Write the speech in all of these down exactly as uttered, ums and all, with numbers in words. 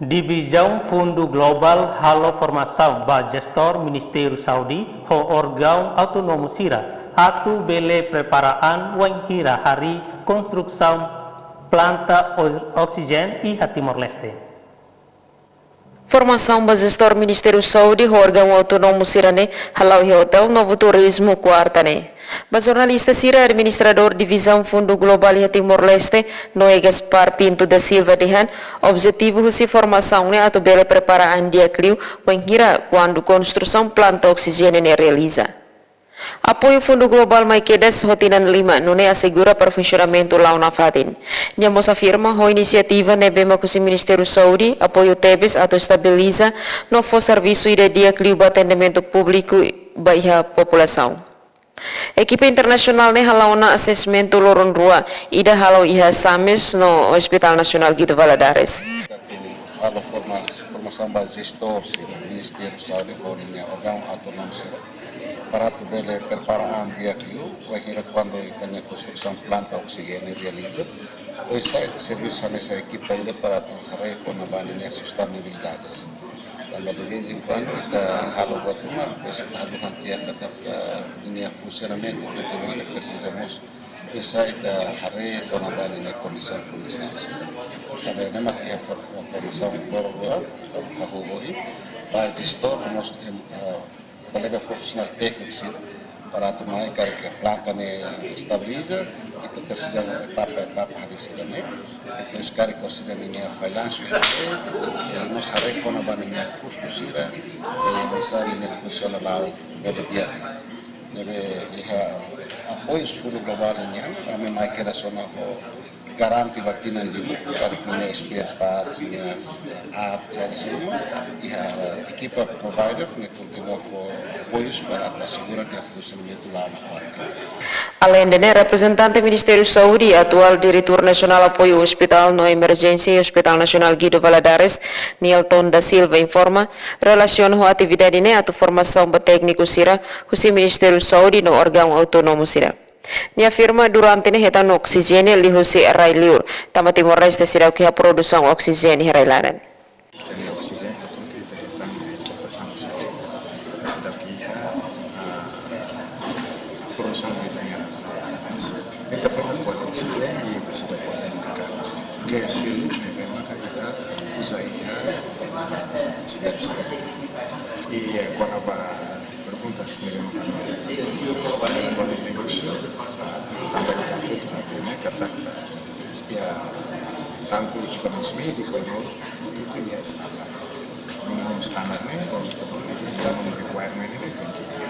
Divizaun Fundu Globál halo formasaun ba jestór Ministériu Saúde ho órgaun autónomu sira atu bele prepara an wainhira harii konstrusaun planta o-, oksijéniu iha Timor-Leste. Formasaun ba jestór Ministériu Saúde ho órgaun autónomu sira-ne'e hala'o iha Hotel Novo Turismo, kuarta ne'e. Ba jornalista sira, Administradór Divizaun Fundu Globál iha Timor-Leste, Noé Gaspar Pinto da Silva dehan, objetivu husi formasaun ne'e atu bele prepara an di'ak liu wainhira kuandu konstrusaun planta oksijéniu ne'e realiza. Apoiu Fundu Globál mai kedas ho tinan lima, nune'e asegura para funsionamentu la'o nafatin. Nia mós afirma, ho inisiativa ne'ebé mak husi Ministériu Saúde, apoiu tebes atu estabiliza no fó servisu ida di'ak liu ba atendimentu públiku ba iha populasaun. Ekipa internasionál ne'e hala'o ona asesmentu loron rua, ida halo iha SAMES no Hospital Nasionál Guido Valadares. Halo forma-, formasaun ba jestór sira Ministériu Saúde ho ninia órgaun autónomu sira, para atu bele prepara an di'ak liu wainhira kuandu ita-nia konstrusaun planta oksijéniu realiza, oinsá ita servisu hanesan ekipa ida para atu haree kona-ba ninia sustentabilidade. Tanba de vez em quando ita halo buat ruma, depois ita haluha tiha katak ninia funsionamentu kontinua, ne'e presiza mós oinsá ita haree kona-ba ninia kondisaun, kondisaun. Tanba ne'e mak iha for-, formasaun loron rua, hahú ohin, ba jestór, mós, em, eh, kolega profisionál tékniku sira, para atu mai karik planta ne'e estabiliza, ita presiza etapa-etapa hanesan ne'e. Depois karik oksijéniu ne'e fallansu, eh, mós haree kona-ba ninia kustu sira, eh, oinsá ninia funsiona la'o bele di'ak. Ne'ebé iha apoiu Fundu Globál nian, ami mai kedas ona ho garante ba tinan lima, karik ninia spare parts, ninia aat, sira seluk, iha ekipa provider ne'e kontinua fó apoiu para atu asegura ke funsionamentu la'o nafatin. Aleinde ne'e, reprezentante Ministériu Saúde, atuál Diretór Nasionál Apoiu Hospitál no Emerjénsia iha Hospital Nasionál Guido Valadares, Nielton da Silva informa, relasiona ho atividade ne'e atu formasaun ba tékniku sira husi Ministériu Saúde no órgaun autónomu sira. Nia afirma durante ne'e hetan oksijéniu liuhusi rai-liur, tanba Timor-Leste seidauk iha produsaun oksijéniu iha rai-laran. Ita-nia oksijéniu, portantu, ita hetan importasaun oksijéniu. Ita seidauk iha, ah, produsaun ita-nia rai-laran. Mas ita foin kuandu oksijéniu, ita seidauk kuandu indika gas seluk ne'ebé maka ita uza iha, ah, sidade Santa. I, eh, kona-ba perguntas ne'ebé maka, ah, kona-ba negósiu, ah, tanba ita hotu hatene katak, ah, iha tantu ekipa médiku, no hotu iha standar. Minimum standar ne'e, kuandu ita bá, minimum requirement ne'e, tenke iha.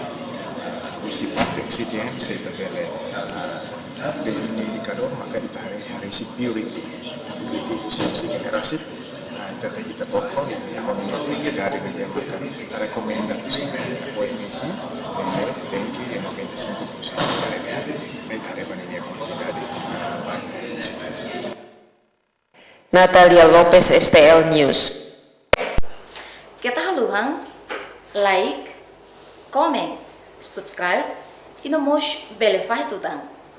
Ah, husi parte oksijéniu, se ita bele, ah, bele indikadór, maka ita haree, haree husi purity. Purity husi, husi generasi. Ah, ita tenke ita koko, ne'e, ho ninia kuantidade ne'ebé maka rekomenda husi O M S, ne'e tenke iha noventa e cinco por cento quality, ne'e ita haree ba ninia kuantidade, ah, ba ninia oksijéniu. Natalia Lopes, S T L News. Keta haluha like, comment, subscribe, i no mós bele fahe tutan.